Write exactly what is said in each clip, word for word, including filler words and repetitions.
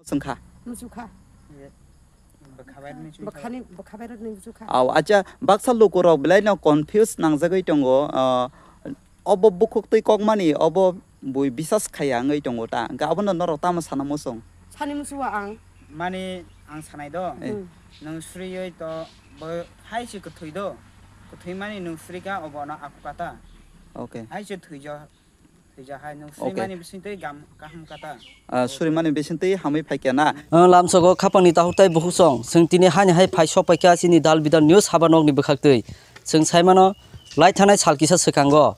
Swngkha. Muchukha. Bwkha bai rwni chwi Bwkhani, bwkha bai rwni muchukha. Aw, acha, baksa lukurok belai no confuse nangjagwi tongo, ah, obo bukhuk twi kokmani, obo bui bisas khaiya wngwi tongo ta. Hwnkhe abono norok tamo sana muchung? Sani muchungo ang. Mani ang sanai do. Eh. Hmm. Nwng suriwi to bo hai se kwthwi do. Kwthwi mani nwng surika obo no aku kata. Okay. Hai se thwijo. Thwijak hai nwng Okay. Srimani bisingtwi gam kaham kata. Ah, Surimani bisingtwi hamwi phaikya na? Ah, lamsogo khapangni tahuk tai bukhuk song. Chwng tini hani hai phai sok paikha chini Dal Bidal News haba nokni bwkhaktwi. Chwng saimano lai thanai sal kisa swkango.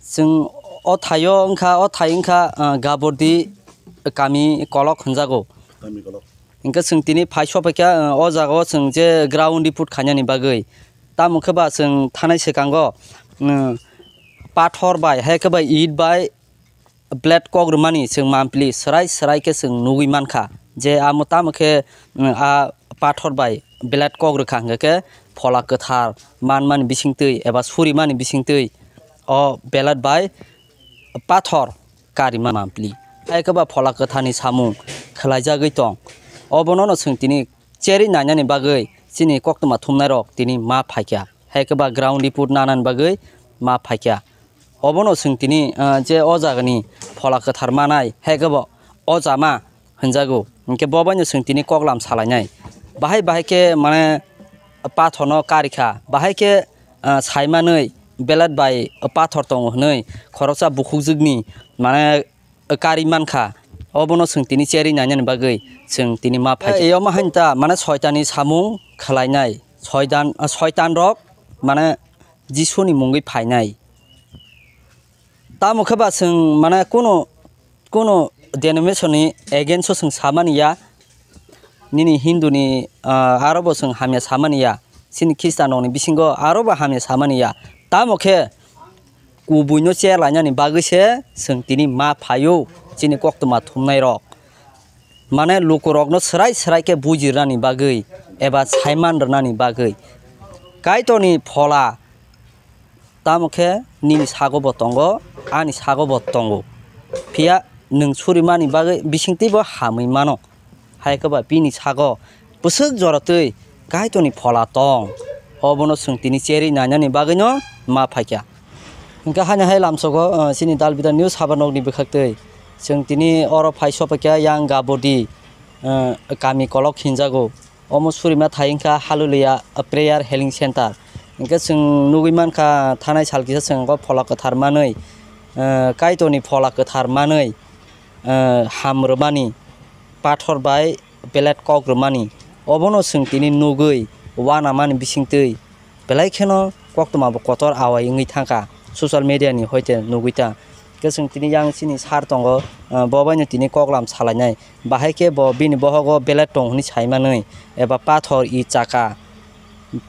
Chwng o thaio wngkha, o thai wngkha, ah, Gabordi kami Kolok hwnjago. Kami Kolok. Hwnkhe chwng tini phai sok paikha, ah, o jagao chwng je ground report khainani bagwi. Tamo khe ba chwng thanai swkango, mm, pathor bai, hai khe ba it bai blade kok rwmani chwng mampli swrai swrai khe chwng nugwi mankha je amo tamo khe, mm, a pathor bai blade kok rwkha hwnkhe khe phola kwthar manmani bisingtwi eba surimani bisingtwi o blade bai pathor karima mampli. Hai khe ba phola kwtharni samung khwlaijagwi tong. Obono no chwng tini cherwi nainani bagwi chini koktwma thumnairok tini ma phaikha. Hai khe ba ground report nanani bagwi ma phaikha. Obono chwng tini, ah, je o jagani phola kwthar manai, hai khe bo o jama hwnjago. Hwnkhe bo baino chwng tini koklam salainai. Bahai bahai khe mane pathorno karikha. Bahai khe, ah, saimanwi blade bai pathor tongo hwnwi khoroksa bukhukjwkni mane kari mankha. Obono chwng tini cherwi nainani bagwi chwng tini ma phaikha. Eyoma hain ta mane soitani samung khwlainai. Soitan, ah, soitanrok mane Jisuni mungwi phainai. Tamo khe ba chwng mane kuno, kuno denomination ni against o chwng samani ya. Nini Hindu ni, ah, aro bo chwng hamya samani ya. Chini Khristan rok ni bisingo aro bo hamya samani ya. Tamo khe kubui no cher lainani bagwi se chwng tini ma phaio chini koktwma thumnai rok. Mane lukurokno swrai swrai khe buji rwnani bagwi eba saiman rwnani bagwi Kaitorni phola tamo khe nini sago bo tongo, ani sago bo tongo. Phiya nwng surimani bagwi bisingtwi bo hamwi mano. Hai khe ba bini sago bwswk jora twi Kaitorni phola tong, obono chwng tini cherwi nainani bagwino ma phaikha. Hwnkhe haino hai lamsogo, ah, chini Dal Bidal News haba nokni bwkhaktwi chwng tini oro phai sophaikha yang Gabodi, ah, kami Kolok hinjago. Omo surima thai wngkha Hallelujah Prayer Healing Center. Hwnkhe chwng nugwi mankha thanai sal kisa chwng o phola kwthar manwi, ah, Kaitorni phola kwthar manwi, ah, ham rwmani pathor bai belet kok rwmani. Obono chwng tini nugwi uanamani bisingtwi belai kheno koktwma bo kotor awai wngwi thangkha, social media ni hoite nugwi ta. Hwnkhe chwng tini yang chini sir tongo, ah, bo baino tini koklam salainai. Bahai khe bo bini bohogo belet tong hwnwi saimanwi eba pathor i chaka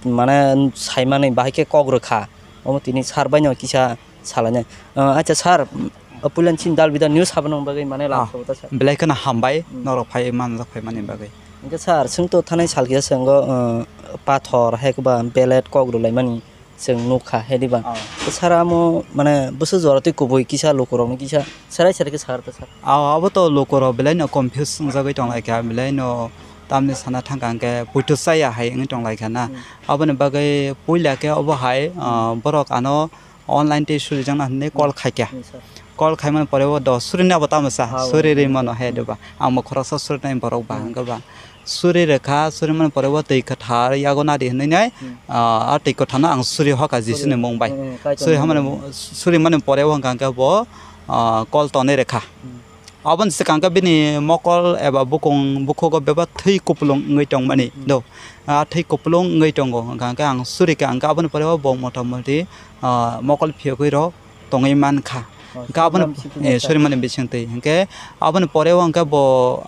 mane saimanwi bahai khe kok rwkha. Omo tini sir baino kisa salainai. Ah, acha sir, mm, puila chini Dal Bidal News habani bagwi mane Ah, lamsogo ta sir. Belai kheno hambai, Hmm. Norok phai manjak phaimani bagwi. Hwnkhe sir, chwng to thanai sal kisa chwng o, ah, pathor hai khe ba belet kok rwlaimani chwng nukha, hai diba? Ah. Sir, amo mane bwswk jora twi kubui kisa lukurokno kisa serai serai khe sir ta sir. Ah, abo to lukurok belai no confuse wngjagwi tonglaikha, belai no tamni sana thangkha hwnkhe puitu chaya hai wngwi tonglaikha na. Hmm. Aboni bagwi puila khe obo hai, ah, Hmm. borok ano online tei surijakna hinwi call Hmm. khaikha. Hmm, sir. Call khaimani pore o do surina bo tamo sa, Ha, suri ri hmm. mano he Hmm. diba. Ang bo khoroksa surinai borok ba Hmm. hwnkhe ba. Suri rwkha, suri mani pore o twi kwthar yago nadi hinwi nai, Hmm. ah, a twi kwtharno ang suri hoka Jisuni Suri. mung bai. Hmm, hmm, Kaitor Suri mung hamani bai. mu-, suri mani pore o hwnkha hwnkhe bo, ah, kol tonwi rwkha. Hmm. Aboni swkang khe bini mokol eba bukung bukhugo bebak thwi kupulung wngwi tongmani Hmm. do. Ah, thwi kupulung wngwi tongo, hwnkha hwnkhe ang suri kha, hwnkhe aboni pore o bo motamoti, ah, mokol phiyogwi rok tongwi mankha. Oh, Hwnkhe aboni, suri mani bisingtwi eh, mankha. Suri mani bisingtwi. Hwnkhe aboni pore o hwnkhe bo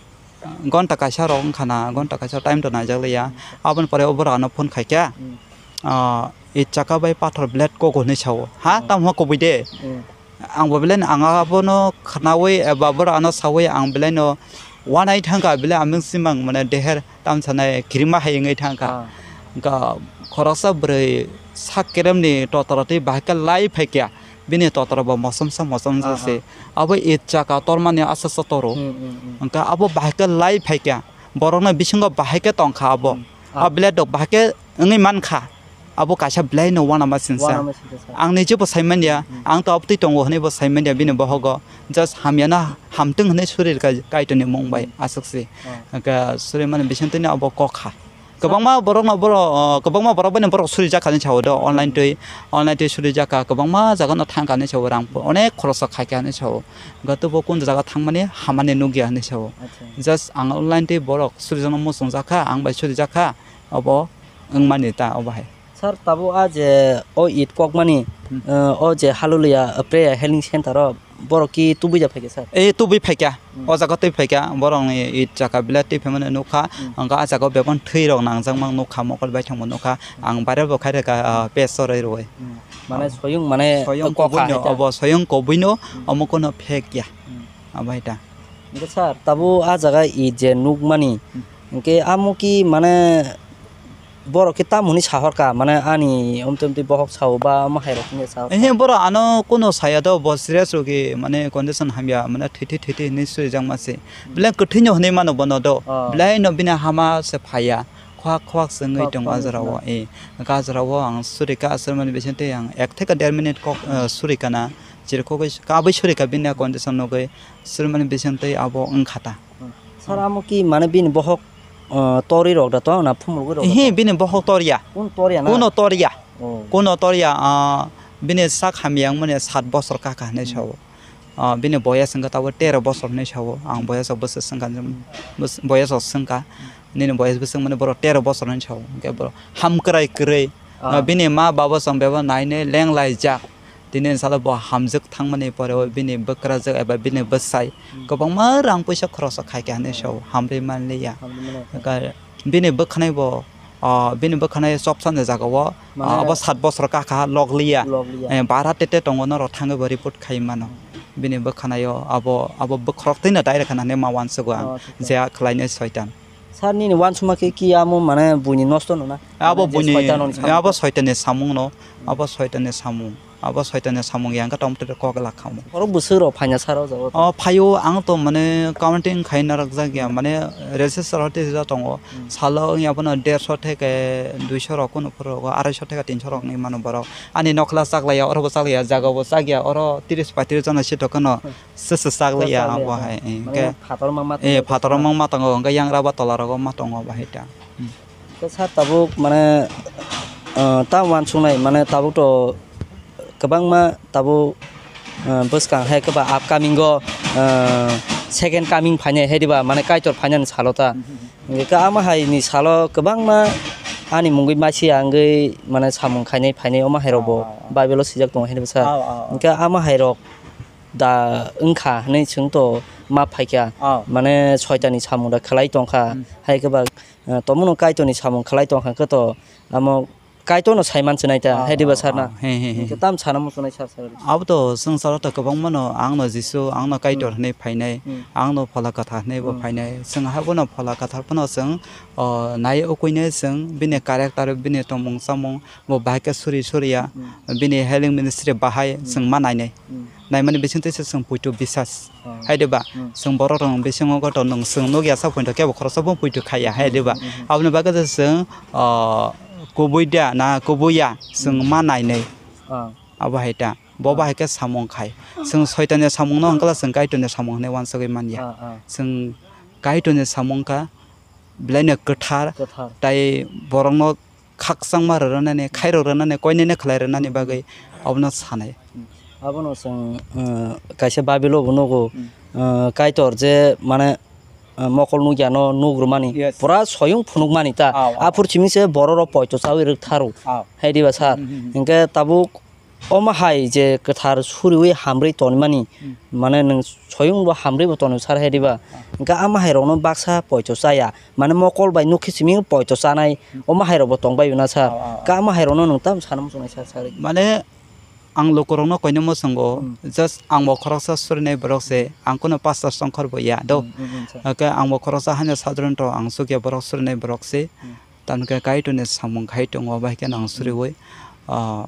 gonta kaisa rok wngkha na, gonta kaisa time to naijak liya. Hmm. Aboni pore o borok ano phone khaikha. Hmm. Ah, i chaka bai pathor blade kok hinwi sao. Ha, Hmm. tamo kubui de. Hmm. Ang bo belai no ang abono khwnawi eba borok ano sawi ang belai no wanai thangkha, belai aming simang mane deher tamsanai kirima hai wngwi thangkha. Ah. Hwnkha khoroksa bwrwi sak keremni totorotwi bahai khe lai phaikha. Bini totra bo mosomsa mosomsa se. Abo Eid chaka tormani aswk se toro. Hmm, hmm, hmm. Hwnkhe abo bahai khe lai phaikha. Borokno bisingo bahai khe tongkha abo. Hmm. Ah. A blade rok bahai khe wngwi mankha. Abo kaisa belai no uanama sinsa. Uanama sinsa, sir. Ang nije bo saimanya, hmm, ang to abtwi tongo hwnwi bo saimanya bini bohogo. Just hamyano hamtwng hwnwi suri rwkha Kaitorni mung bai, hmm, aswk se. Oh. Hwnkhe suri mani bisingtwi no abo kok kha. Kwbangma borokno borok, uh, kwbangma borok bai no borok suri jak kha hinwi sao do, online twi, online twi suri jak kha, kwbangma jaga no thang kha hinwi sao, rang onek khorosa khai kha hinwi sao. Gato bo kun jaga thangmani hamani nukya hinwi sao. Acha. Just ang online twi borok suri jakno muchung jak kha, ang bai suri jak kha, obo wngmani ta obo hai. Sir, tabuk a je o Eid kokmani, hmm, uh, o je Hallelujah, uh, Prayer Healing Center o, borok ki tubui ja phaikha, sir? E, tubui phaikha. Hmm. O jaga twi phaikha, borok ni Eid chaka belai twi phaimani nukha. Hmm. Ang a jaga o bebak thwi rok nangjak mang nukha, mokol bai thangma nukha. Hmm. Ang viral bo khai rwkha, ah, page o rwi rwi. Hmm. Mane soyung mane soyung kok kha kobui no, hai ta. Obo soyung kobui no, hmm, omo kono fake ya. Hmm. Abo hai ta. Hingke sir, tabuk a jaga Eid je nukmani, hmm, hingke amo ki mane borok khe tamo hwnwi sahorkha, mane ani omtwi omtwi bohok sao ba omo hai rok hwnwi sahorkha? Ehe, borok ano kuno saya do, bo serious rwgwi mane condition hamya, mane thwithi thwithi hwnwi surijakma se. Hmm. Belai kwthwino hwnwi mano bono do. Oh. Belai no bini hama se phaiya. Khwak khwak se wngwi tongo a jora o. Khwak khwak wngwi. Eh, hwnkhe a jora o ang surika aswrwmani bisingtwi ang ek theke der minute kok, eh, surikana. Chirkhogwi kabui surika bini condition nugwi. Srwmani bisingtwi abo wngkha ta. Hmm. Sir, amo ki mane bini bohok, uh, torwi rok da to na phumulgwi rok da to? Ehe, bini bohok torya. Kun torya na? Kuno torya. Oh. Kuno torya, ah, bini sak hamya wngmani sat bosor kaka hinwi sao. Ah, bini boyas wngkha tabuk tero bosor hinwi sao. Ang boyas o bwswk swngkha, bwswk, boyas o swngkha. Nini boyas bwswk wngmani borok tero bosor hinwi sao. Hwnkhe borok hamkrai kwrwi. Ah. Ah, bini ma baba chwng bebak nainwi lenglaijak. Tini salo bo hamjwk thangmani pore o bini bwkrajwk eba bini bwsai, hmm, kwbangma rang puisa khoroso khaikha hinwi sao, hamrwi manliya. Hamrwi manliya. Ka-, bini bwkhanai bo, ah, bini bwkhanai chopsani jagao, ah, mane abo sat bosor kakha logliya. Logliya. Eh, bara tete tongo norok thangwi bo report khai mano. Bini bwkhanai o abo, abo bwkhorok twino direct hinwi ma uansugo ang, oh, acha, acha, je a khlainai soitan. Sir, nini uansukma khe ki amo mane buini nosto no na? Abo mane je buini, soitan rokni samung abo khe? Soitanni samung no, hmm, abo soitanni samung, abo soitanni samung yang khe tongtwtwi kok la kha omo. Oro bwswk rok phaina sir o jaga o? O phaio, ang to mane counting khai narwk jak ya, hmm, mane register o twijak tongo. Hmm. Salo wngya bono derso theke duiso rok, kunu phuru rogo araiso theke tinso rok wngwi mano borok. Ani nokla chaklaiya, oro bo chaklaiya, jaga bo chakya, oro tris paitris jona si tongkheno. Hmm. Sese chaklaiya abo hai, eh, mane hwnkhe phator ma ma tongo, eh, phator ma ma tongo, hwnkhe yangra ba tola rogo ma tongo bahai ta. Hmm. Hwnkhe sir tabuk mane, eh, ta uansuknai mane tabuk to kwbangma tabuk, eh, bwskang hai kwba upcoming o, eh, second coming phainai hai diba mane Kaitor phainani salo ta. Hmm, hmm, hmm. Hwnkhe ama hai ni salo kwbangma ani mungwi masiya wngwi mane samung khainai phainai omo hai rok bo, ah, ah, ah, Bible o swijak tongo hai diba sir. Ah, ah, ah. Hwnkhe ama hai rok da wngkha hinwi chwng to ma phaikha. Ah. Mane soitani samung da khlai tongkha. Hmm. Hai khe ba, eh, tomungno Kaitorni samung khlai tongkha khe to amo Kaitorno sai man chwnai ta, ah, hai diba ah, sir na? Ah, he, he, he. Hwnkhe tam sana muchunai sir, sir? Abo to swngcharo to kwbangma no, ang no Jisu, ang no Kaitor, hmm, hinwi phainai, hmm, ang no Phola Kwthar hinwi bo, hmm, phainai. Chwng haibo no Phola Kwthar phano chwng, o, nai ukuinai chwng, bini, hmm, character, bini tongmung chamung, bo bahai khe suri suriya, hmm, bini healing ministry bahai, hmm, chwng ma nainai. Hmm. Naimani bisingtwi se chwng poito bisas. Oh. Hai diba? Hmm. Chwng borok rok bisingo goto nwng chwng nukya sak poito kebo khoroksa bo poito khaiya, hai diba? Hmm, hmm, hmm. Aboni bagwi se chwng, ah, kubui da na kubui ya chwng, hmm, ma nainai. Ah. Abo hai ta. Bo, ah, bahai khe samung khai. Chwng soitanni samung no wngkha chwng Kaitorni samung hinwi uansugwi manya. Ah, ah. Chwng Kaitorni samung kha belai no kwthar, kwthar, tai borokno khakchangma rw rwnani, khairok rwnani, koinene khlai rwnani bagwi abono sanai. Hmm. Abono chwng, uh, kaisa Bible o bo nugo, hmm, uh, Kaitor je mane, uh, mokol nukya no nuk rwmani, yes, pura soyung phunukmani ta. Aw, aw. Aphuru simi se borok rok poito chawi rwk tharo. Aw. Hai diba sir? Hmm, hmm, hmm. Hinkhe tabuk omo hai je kwthar suriwi hamrwi tonmani, hmm, mane nwng soyung bo hamrwi bo tono sar hai diba? Ah. Hinkhe ama hai rokno baksa poito chaya, mane mokol bai nukhe simi poito chanai, hmm, omo hai rok bo tongbai na sar. Ah, ah, ah. Ka ama hai rokno nwng tam sana muchungnai sar, sar. Mane ang lukurokno koinwi muchungo, hmm, just ang bo khoroksa surinai borok se, ang kuno pastor songkhor bo ya do. Hmm, hmm, hmm, sir. Hinkhe ang bo khoroksa haino sadharon to ang chukya borok surinai borok se. Hmm. Tamokhe Kaitorni samung khai tongo, bai khe nang suriwi, ah,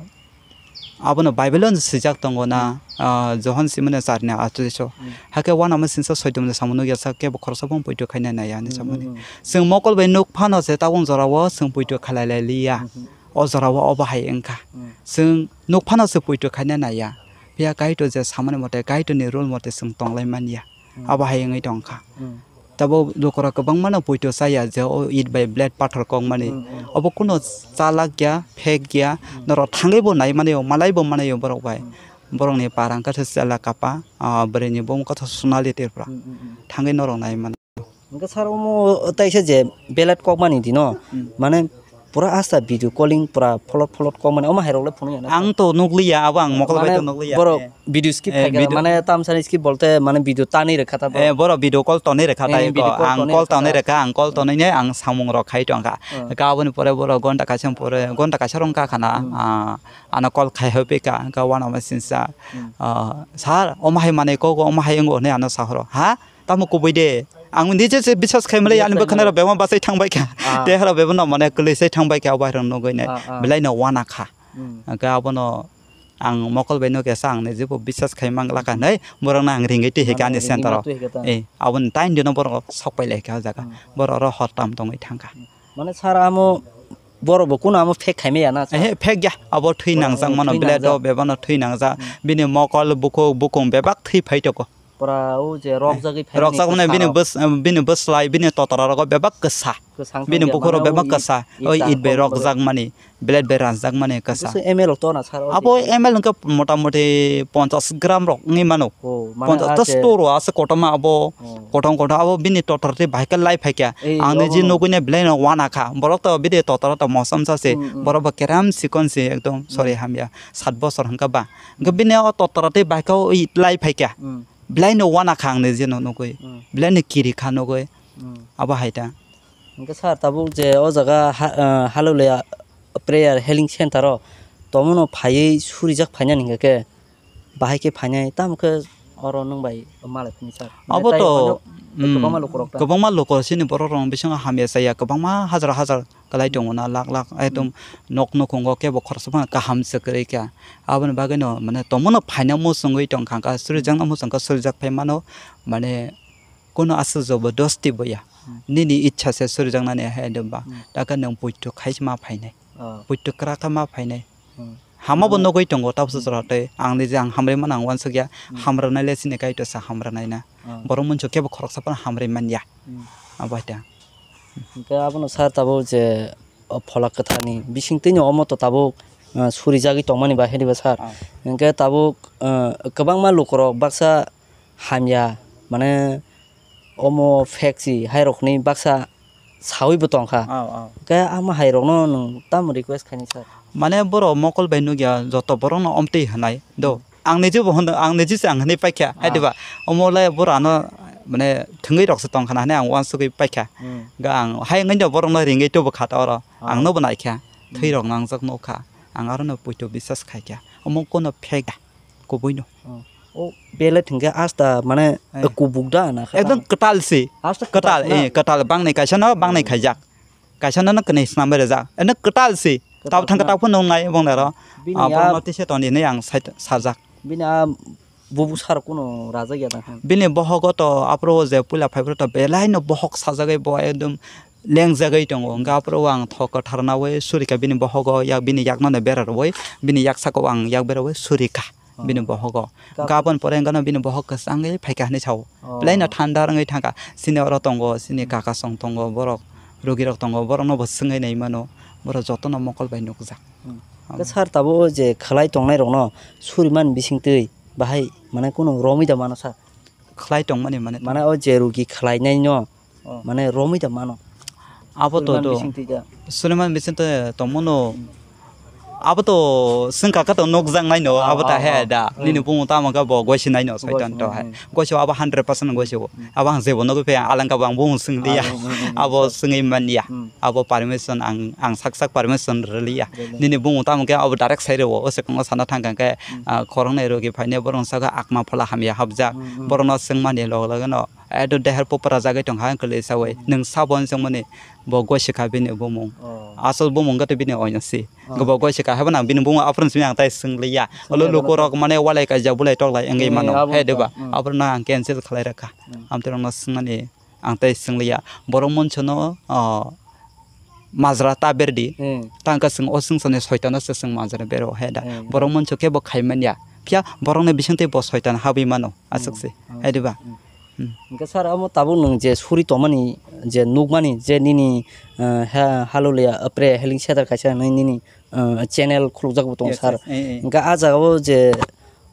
abono Bible-o swijak tongo na, ah, Johon simani charni atris o. Hmm. Hakhe uanama singsa soitom ni samung nukya sak kebo khoroksa bo poito khaina naiya hinwi samani. Hmm, hmm. Chwng mokol bai nuk phano se tabuk jorao chwng poito khalai lai liya. Hmm, hmm. O jorao obo hai wngkha. Hmm. Chwng nuk phano se poito khaina naiya. Phiya Kaitor je samani mote, Kaitorni rule mote chwng tonglai manya. Hmm. Abo hai wngwi tongkha. Hmm. Tabuk lukurok kwbangmano poito chaya je o it bai blade pathor kokmani. Hmm, hmm. Obo kuno chalak ya, phek ya, hmm, norok thangwi bo naimani o, malai bo manaio borok bai. Hmm. Borokni para wngkha se chela kapa, ah, bwrwini bumung khe Sonali Tripura. Hmm, hmm, hmm. Thangwi norok naimani. Hwnkhe sir, omo taisa je blade kokmani dino, hmm, mane pura asta video calling pura pholot pholot kokmani, omo hairok le phunukya na? Ang to nukliya, abo ang mokol bai to nukliya. Mane borok, eh, video skip, eh, khai khe video mane tamsani skip bolte mane video tanwi rwkha ta borok. Eh, borok video call tonwi rwkha ta, eh, eko. Video call ang tonwi call rwkha tonwi ta. Rwkha, ang call, hmm, tonwi ne ang samung rok khai tongkha. Hmm. Hwnkhe aboni pore borok ghonta kaisa pore, ghonta kaisa rwngkha khana, hmm, ah, ano call khai hoi pika, hwnkhe uanama singsa, hmm, ah, "Sir, omo hai manwi kok, omo hai wngo," hinwi ano sahoro. Ha? Tamo kubui de. Ang nije se biswas khaimali ani bwkhani rok bebak bachai thangbai kha. Ah. Tei horo bebak no mane kwlwi sai thangbai kha, obo hai rok nugui nai. Ah, ah. Belai no uana kha. Hmm. Hwnkhe abono ang mokol bai no kesa ang nije bo biswas khai mang lakha, hmm, nai borok no ang ringwi twi hika ani center o. Eh, aboni time dino borok sok pai lai kha o jaga. Hmm. Borok oro hor tam tongwi thang kha. Hmm. Mane sir amo borok bo kuno amo fake khaimaya na, sir? Ehe, fake ya. Abo thwi nangjak mano, blade o bebak no thwi nangjak. Hmm. Bini mokol, bukhuk, bukung bebak thwi phai tongo. Pura o je rok jagwi phaimani rok jak mane bini bwsla rok. Bini bwslai, bini totra rogo bebak kwsa. Kwsang bini bukhuk rok bebak kwsa. Oi, it bai rok jak mani, blade bai ranjak mani kwsa. Abo M L rok to na sir, abo M L hwnkhe mota moti ponchash gram rok wngwi mano. Oh, mane ponchash ta store o ase kotorma abo. Oh. Kotor kotor abo bini totra twi bahai khe lai phai kha. Ang ni je nugui nai belai no uana kha. Borok to bini totra to mosom sa se. Hmm, hmm. Borok bo keram sikon se ekdom, hmm, sorry, hamya. Sat bosor hwnkha ba. Hwnkhe bini o totra twi bahai khe o lai phai kha. Hmm. Belai no uana kha ang ni je no nugui. Hmm. Belai no kiri kha nugui. Hmm. Abo hai ta. Hwnkhe sir, tabuk je o jaga ha-, ah, Hallelujah Prayer Healing Center o tongmano phaiwi surijak phainani hwnkhe khe bahai khe phainai, tamo khe oro nwng bai malai phini sir? Abo to, kwbangma lukurok ta. Kwbangma lukurok chini borok rok bisingo hamya chaya, kwbangma hajar hajar kwlai tongo na, lakh lakh, ekdom, hmm, nok nukhungo kebo khoroksa phano kaham se kwrwi kha. Aboni bagwi no mane tongmano phaina muchungwi tongkha, surijak na muchungkha, surijak phai mano, mane kono aswk jobodosti boya. Hmm. Nini ichha se surijaknani hai hwnba. Hmm. Takhe nwng poito khai ma phainai. Ah. Poito kwrak khe ma phainai. Hmm. Hama bo nugui tongo, tabukhe, hmm, chwra tei ang ni je ang hamrwi mano ang uansukya. Hmm. Hamrwnai le chini Kaitor sa hamrwnai na. Ah. Borok muichu kebo khoroksa phano hamrwi manya. Hmm. Abo hai ta. Hwnkhe abono sir tabuk je o phola kwtharni bisingtwino omo to tabuk, ah, surijagwi tongmani bahai riba sir. Ah. Hwnkhe tabuk, ah, kwbangma lukurok baksa hamya, mane omo fake si hai rok hinwi baksa sawi bo tongkha. Oh, oh. Khe ama hai rokno nwng tamo request khaini sir? Mane borok mokol bai nukya joto borokno omtwi hwnai do. Hmm. Ang niji bo hwn, ang niji se ang hwnwi paikha, ah, hai diba? Omo le borok ano mane thwngwi rok se tongkha na hwnwi ang uansugwi paikha. Hmm. Ga ang hai wngwi no borokno ringwi tubu kha ta oro. Ah. Ang no bo naikha. Hmm. Thwi rok nangjak nukha. Ang aro no poito biswas khaikha. Omo kono fake da. Kubui no. Oh. O belai thwngkhe asta mane, eh, kubuk da na kha. Ekdom kwtal se. Asta kwtal, kwtal na? Eh, kwtal bangnai kaisa no bangnai, hmm, khaijak. Kaisa no no kwnwi swnamwi rwjak. Eno kwtal se. Kwtal tabo thangkhe na? Tabo phano nai bong naro. Bini ah, a borokno tisa toni hinwi ang sai-, sajak. Bini a bubu sar kuno rajak ya tang kha. Bini bohogo to aphuru je puila phaiphuru to belai no bohok sajagwi bo ekdom lengjagwi tongo. Hwnkhe aphuru ang thok kwthar nawi surika bini bohogo yak bini yakno no bera rwwi bini yak saka o ang yak bera rwwi surika. Oh. Bini bohogo. Gab- Gabon pore wngkha no bini bohok kwchangwi phaikha hinwi sao. Oh. Belai no thanda wngwi thangkha. Chini oro tongo, chini, hmm, kaka song tongo, borok rugirok tongo, borokno bo swngwi nai mano. Borok jotono mokol bai nukjak. Hmm. Omo. Khe sir, tabuk o je khwlai tongnai rokno suriman bisingtwi bahai mane kunu romwi da mano sir? Khwlai tongmani mane? Mane o je rugi khwlainai no, oh, mane romwi da mano. Abo to suriman do. Bisingtwi da. Suriman bisingtwi tongmano. Hmm. Abo to swngkha khe to nukjaknai no, oh, abo ta, oh, he, oh, da. Hmm. Nini bumung tamo khe bo goisinai no, goisinai, Soitan to hai. Hmm. Goiso abo hundred percent goiso. Hmm. Abo ang jebo nugwi phai ang alangka bo ang bumung swngli ya. Ah, hmm, hmm, hmm. Abo swngwi man ya. Hmm. Abo permission ang, ang sak sak permission rwliya. Rwliya. Nini bumung tamo khe abo direct sai rwo, o swkang o sana thang kha khe, hmm, ah, khoroknwi rwgwi phainai borok saka akma phola hamya hapjak. Hmm, hmm. Borokno swngmani log logno Edo deher popra jagwi tongkha ang kwlwi sawi. Hmm. Nwng sabo wng chwngmani bo gosikha bini bumung. Oh. Asol bumung wngkha tei bini oino si. Oh. Bo gosikha haibo nang bini bumung aphuru simi ang tai swngliya. Olo lukurok mane walai kaijak bulai toklai wngwi mano. Hai diba? Hmm. Aphuru no ang cancel khlai rakha. Hmm. Amtwrwngno swngmani ang tai swngliya. Borok monsono, oh, majra ta berdi. Hmm. Tangka chwng o chwngsani soitano se chwng majra bero hai da. Hmm. Borok monso khe bo khaimanya. Phiya borokni bisingtwi bo soitan habwi mano, hmm, aswk se. Hmm. Hai diba? Hmm. Hmm. Hwnkhe sir, amo tabuk nwng je suri tongmani, je nukmani, je nini, eh, ha-, Hallelujah, Apre, Healing Center kaisa hinwi nini, eh, channel khulukjak bo tongo, yes, sir. Yes, eh, eh. Hwnkhe ah jagao je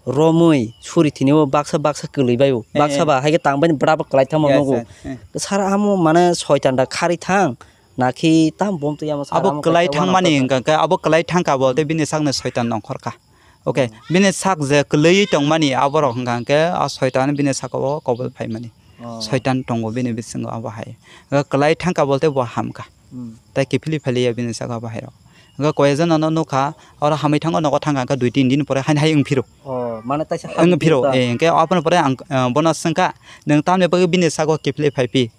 romwi suri thini o baksa baksa kwlwi bai o. Eh, baksa eh. Ba hai khe tang bai bwrabo kwlai thangma, yes, nugo. Sir, eh. Sir, amo mane soitan da khari thang, nakhi tam bom twi amo sir, abo amo kwlai kaisa thangmani wanama hwnkha khe abo kwlai thangkha bo tei bini sakni soitan nongkhorkha. Okay, hmm, bini sak je kwlwi tongmani aborok hwnkha khe a soitan bini sakao kobol phaimani. Oh. Soitan tongo bini bisingo abo hai. Kwlai thangkha bo tei bo hamkha. Hmm. Tai kiphilwi phailiya bini saka bahai rok. Hwnkhe koi ekjon no nukha, oro hamwi thango nogo thangkha, hwnkhe dui tin din pore haini hai wng phiro. Oh, mane taisa wng phiro, eh, hwnkhe aboni pore ang, eh, bono swngkha, "Nwng tamni bagwi bini saka kiphilwi phai phi?"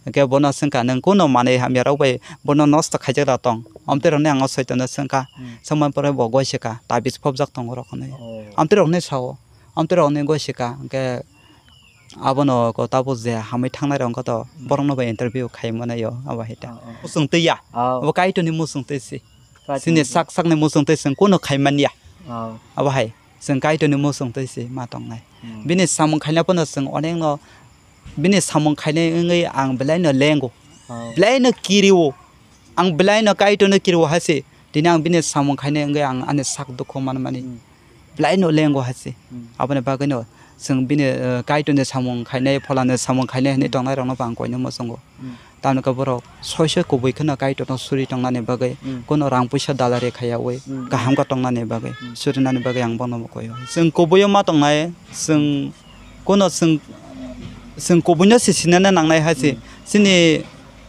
Hwnkhe bono swngkha, "Nwng kuno manwi hamya rok bai bono nosto khaijak da tong?" Amtwi rokni ang o soitano swngkha, hmm, swngmani pore bo goi swkha, "Tabis phobjak tongo rok," hinwi. Oh. Amtwi rokni sao, amtwi rokni goi swkha, hwnkhe abono ko tabuk je hamwi thangnai rok wngkha to, hmm, borokno bai interview khai manaio abo hai ta. Oh, oh. Muchung twi ya. Oh. Abo Kaitorni muchung twi si. Kaitorni. Chini sak sakni muchung twi chwng kuno khai manya. Oh. Abo hai chwng Kaitorni muchung twi si ma tongnai. Hmm. Bini samung khaina phano chwng onekno bini samung khainai wngwi ang belaino lengo. Oh. Belaino kirio. Ang belaino Kaitorno kirio hai se. Tini ang bini samung khainai wngwi ang ani sak dukhu manmani. Hmm. Belaino lengo hai se. Hmm. Aboni bagwino chwng bini, eh, Kaitorni samung khainai, pholani samung khainai hinwi, hmm, tongnai rokno bo ang koino muchungo. Hmm. Tamni khe borok soi soi kubui kheno Kaitorno suri tongnani bagwi, hmm, kuno rang puisa dalari khaiyawi, hmm, kaham khe tongnani bagwi, hmm, surinani bagwi ang bono bo koio. Chwng kubuio ma tongnai, chwng kuno chwng, chwng kubuino se sinana nangnai hai se. Hmm. Chini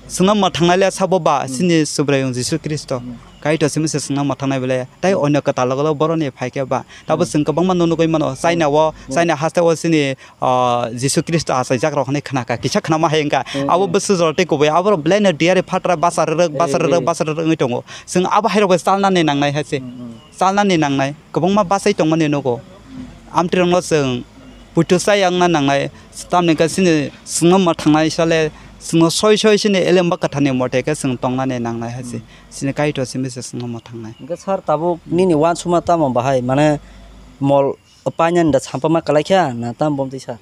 chwngno mwthangnai le sabo ba, hmm, chini Subraiyung Jisu Khristo. Hmm. Kaitor simi se chwngno mwthangnai belai. Tai, hmm, oino kwtal logo boroni phai khe ba. Tabo, hmm, chwng kwbangma no nugwi mano. China o, hmm, China haste o chini, ah, Jisu Khristo achaijak rok hinwi khna kha. Kisa khnama hai wngkha. Hmm, abo, hmm, bwswk jora tei kubui. Aborok belaino diari phatra basa rwrwk, basa, eh, rwrwk, eh, basa rwrwk wngwi tongo. Chwng abo hai rok bai chalnani nangnai hai se. Hmm, hmm. Chalnani nangnai. Kwbangma bachai tongmani nugo. Amtwirokno chwng puitu chai wngna nangnai, tamni hwnkhe chini chwngno mwthangnai sale chwngno soi soi chini elemba kwtharni mote khe chwng tongnani nangnai hai se. Hmm. Chini Kaitor simi se chwngno mwthangnai. Hwnkhe sir, tabuk nini uansukma tamo bahai, mane mol painani da sampama kwlai kha na tamo bomtwi sir?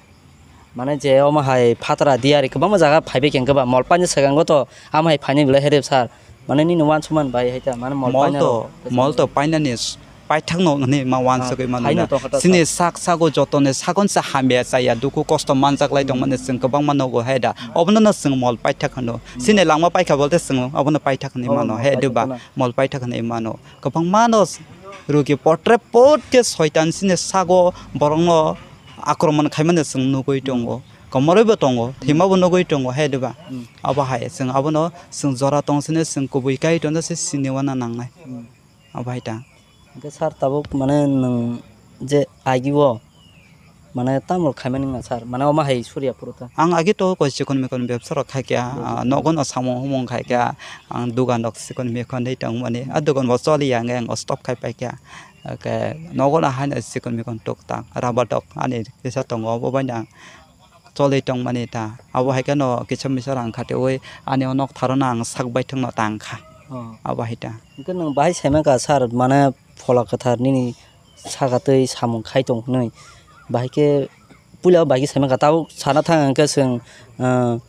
Mane je omo hai phatra diari kwbangma jaga phaibai khe hwnkhe ba mol paina swkango to amo hai phainai belai hai rw sir. Mane nini uansukmani bai hai ta, mane mol paina to, rok. Mol to painani s-, paithakno hwnwi ma uansugwi mano da. Ah, phaino tongkha ta sir. Chini sak sago jotoni sakon se hamya chaya dukhu kosto manjak lai tongmani, hmm, chwng kwbangma nogo hai da. Hmm. Obono no chwng mol paithak hwno. Hmm. Chini langma paikha bolte chwng obono paithak hwnwi mano. Obono mol paithak hwno. He diba? Mol paithak hwnwi mano. Kwbangma no s-, rugi potre pot khe soitan chini sago borokno akromon khaimani chwng nugwi tongo. Hmm. Komoroi bo tongo, hmm, thwima bo nugwi tongo, he diba? Hmm. Abo hai chwng abono chwng jora tong sini chwng kubui kai tongno se sini wana nangnai. Hmm. Abo hai ta. Hwnkhe sir, tabuk mane nwng je agi o mane tamo khaimani wngkha sir? Mane omo hai suriya phuru ta? Ang agi to koi chikon mikon bebsa rok khai kha, hmm, ah, nogo no samung humung khai kha, hmm, ang dugan rok chikon mikon dei tongmani. Hmm. A dugan bo choliya hwnkhe ang stop khai pai kha. Hwnkhe nogo no haino chikon mikon tok tang, rubber dok ani kisa tongo, obo bai no ang choli tongmani ta. Abo hai kheno kisa misa rang khatewi ani o nok tharano ang sak baithangno tang kha. Oh. Abo hai ta. Hwnkhe nwng bahai sai mankha sir, mane Phola Kwthar nini saka twi samung khai tong hwnwi. Bahai khe puila bahai khe sai mankha, tabuk sana thang hwnkhe chwng, ah,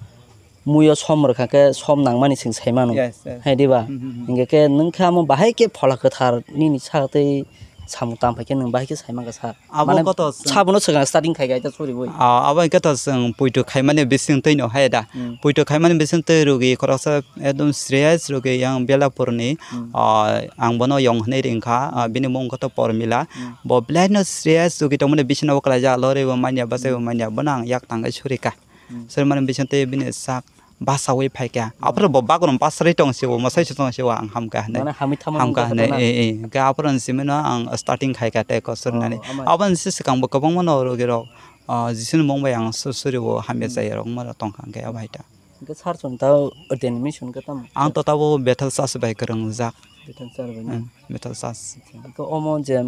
muio som rwkha khe som nangmani chwng sai mano. Yes, yes. Hai diba? Hmm, hmm, hmm. Hingke khe nwng khe amo bahai khe Phola Kwthar nini saka twi samung tang phai khe nwng bahai khe sai mankha sir. Abo mane koto chwng sabono swkang starting khai khe aita suri bui. Ah, abo hingke to chwng puitu khaimani bising twi no hai da. Hmm. Puitu khaimani bising twi rugi khoroksa ekdom serious rugi yang Belapurni, hmm, ah, ang bono yong hwnwi ring kha, ah, bini mung koto Pormila. Hmm. Bo belai no serious rugi tongmani bising no bo kwlaijak lori bo manya bachai bo manya bono ang yak tangwi suri kha. Hmm. Suri mani bising twi bini sak basawi phai kha. Hmm. Aphuru bo bagrong basari tong se bo, mwsai se tong se bo ang ham kha hinwi. Mane hamwi tamo ham kha hinwi, eh, eh. Hingke aphuru ni simi no ang starting khai kha tei kosor nani. Oh, amai. Abo ni se swkang bo kwbangma no rugi rok Ah, Jisuni mung bai ang su-, suri o hamya chaya rok wngma rok tongkha hwnkhe abo hai ta. Hwnkhe sir chwng ta ordinary mission khe tamo? Ang to tabo Bethel Church bai kwrwngjak. Bethel Church bai na? Hmm, Bethel Church. Hwnkhe omo je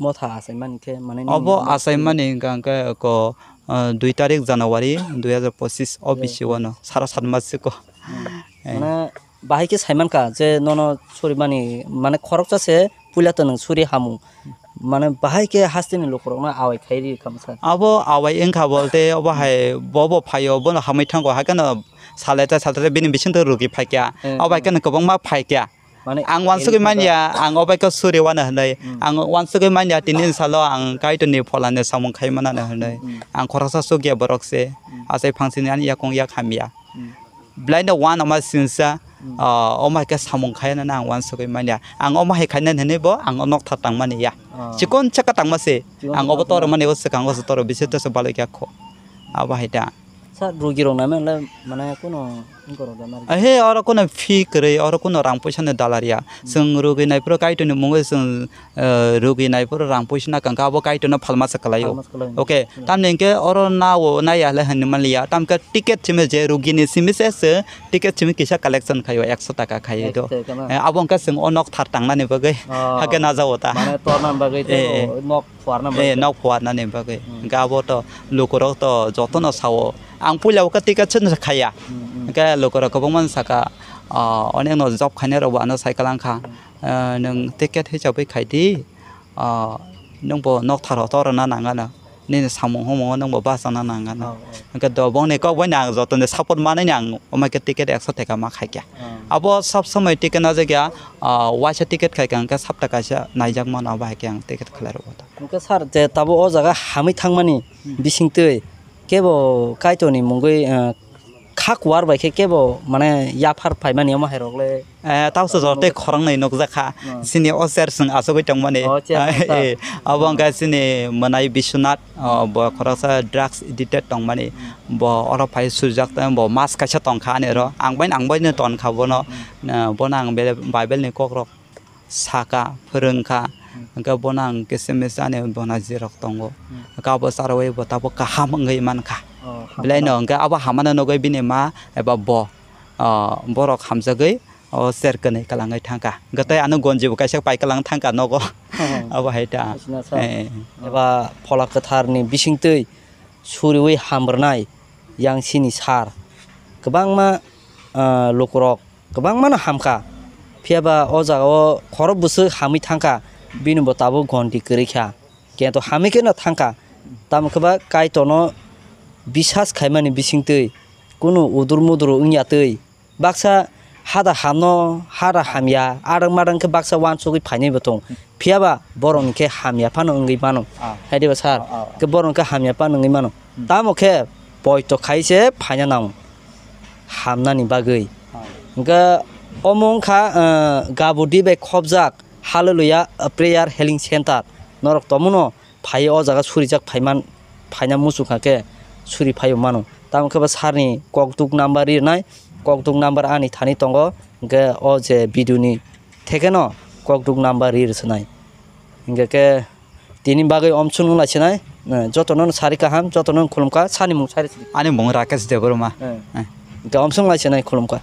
motha achaimani khe, mane nini Obo motha achaimani hwnkha hwnkhe ko, ah, dui tarik January dui hazar pochis o bisi o no, sara sat mas siko. Hmm. Eh. Mane bahai khe saimankha je nono surimani, mane khoroksa se puila to nwng suri hamu. Mane bahai khe hasteni lukurokno awai khai ri kha mwsa. Abo awai wngkha bolte obo hai bo bo phaio, bono hamwi thango, hai kheno salai ta salai ta bini bisingtwi rugi phaikya. Eh, abo hai eh. Kheno kwbangma phaikya. Mane Ang wansugwi manya, ang obaikhe suri wana hwnwi. Hmm. Ang wansugwi manya, tini salo ang Kaitorni pholani samung khai manana hwnwi. Hmm. Ang khoroksa sukya borok se, Hmm. achai phangsini ani yakung yak hamya. Hmm. Belai no wana ma sinsa, Hmm. ah, omo hai khe samung khai nani ang wansugwi manya. Ang omo hai khainani hwnwi bo ang o nokthar tangmani ya. Ah. Chikon chaka tangma se, Chikon ang chaka obo toro tangma. Mani o swkango se toro bisito se balai kha kho. Abo hai ta. Sa rugi rok nai mane, mane kuno wngkor rok da nari. Ahe, oro kuno fee kwrwi, oro kuno rang puisa ni dalariya. Hmm. Chwng rugi nai phuru Kaitorni mungwi chwng, eh, rugi nai phuru rang puisa na kangkha abo Kaitorno phalma se kwlaio. Phalma se kwlaio. Okay, Hmm. tamni hwnkhe oro nao naiya le hwnwi manliya. Tamkhe ticket simi je rugi ni simi se se ticket simi kisa collection khaio, ekso taka khaio do. Ekso taka na? Eh, abo hwnkhe chwng o nokthar tangnani bagwi Oh. hakhe najao ta. Mane torna bagwi Eh, eh. tei nok phuarna Eh, bagwi. Nok phuarnani bagwi. Hmm. Hwnkhe abo to lukurok to jotono sao. Ang puila o khe ticket se khaya. Hmm, hmm. Hwnkhe lukurok kwbangma saka, ah, onekno job khainai rok bo ano sai kwlang kha. Hmm. Ah, nwng ticket hisabwi khai di. Ah, nwng bo nokthar o torna nang ano. Nini samung humung o nwng bo bachana nang ano. Oh, oh. Hwnkhe do bongni kok bai ang joto ni support manwi ang omo khe ticket ekso taka ma khai kha. Oh. Abo sob somoi ticket najak ya, ah, waisa ticket khai kha hwnkhe sapta kaisa naijak mano abo hai khe ang ticket khlai rw. Hwnkhe sir, je tabuk o jaga hamwi thangmani Hmm. bisingtwi kebo Kaitorni mungwi, eh, kha kuar bai khe kebo mane yaphar phaimani omo hai rok le? Eh, tamo se jotoi khorang nai nukjak kha. Hmm. Chini o chair chwng achugwi tongmani. Oh, chair Eh, tongsa. eh, abo Hmm. hwnkhe chini mwnai Biswanath, oh, bo khoroksa drugs addicted tongmani. Hmm. Bo oro phai sujak tong, bo mas kaisa tongkha ani oro. Ang bai, ang bai no tonkha bono. Hmm. Eh, bono ang bele Bible ni kokrok saka, phwrwngkha, Hmm. hwnkhe bono ang kisimisa ani bono jirok tongo. Hmm. Hwnkhe abo charwi bo tabuk kaham wngwi mankha. Oh, Belai no hamkha. Hwnkhe abo hamano nugwi bini ma eba bo, ah, borok hamjagwi o cher kwnwi kwlangwi thangkha. Hwnkhe tei ano gonji bo kaisa pai kwlang thangkha nogo. Oh. Abo hai ta. Bisina sa. Eh. Eba phola kwtharni bisingtwi suriwi hamrwnai yang chini sir. Kwbangma, ah, lukurok kwbangmano hamkha. Phiyaba o jagao khorok bwswk hamwi thangkha, bini bo tabuk gonti kwrwi kha. Kento hamwi kheno thangkha. Tamo khe ba Kaitorno bisas khaimani bisingtwi kunu udur mudur wngya twi. Baksa hada hamno, hada hamya, adang madang khe baksa uansugwi phainai bo tongo. Phiyaba borokni khe hamya phano wngwi mano. Ah. Hai diba sir? Ah, ah, ah. Khe borokni khe hamya phano wngwi mano. Hmm. Tamo khe poito khai se phaina nango hamnani bagwi. Ah. Hwnkhe omo wngkha, eh, Gabudi bai khopjak Hallelujah, eh, Prayer Healing Center. Norok tomono phaiwi o jaga surijak phaiman, phaina muchung kha khe suri phaiwi mano. Tamo khe bo sir ni kokduk number rinai, kokduk number ani thani tongo, hwnkhe o je video ni thekeno kokduk number ri rwswnai. Hwnkhe khe tini bagwi omsung wng lai sinai, eh, jotono sari kaham, jotono khulumkha, sani mung sari sidi. Ani mung Rakesh Debbarma. Eh. Eh. Hwnkhe omsung lai sinai khulumkha.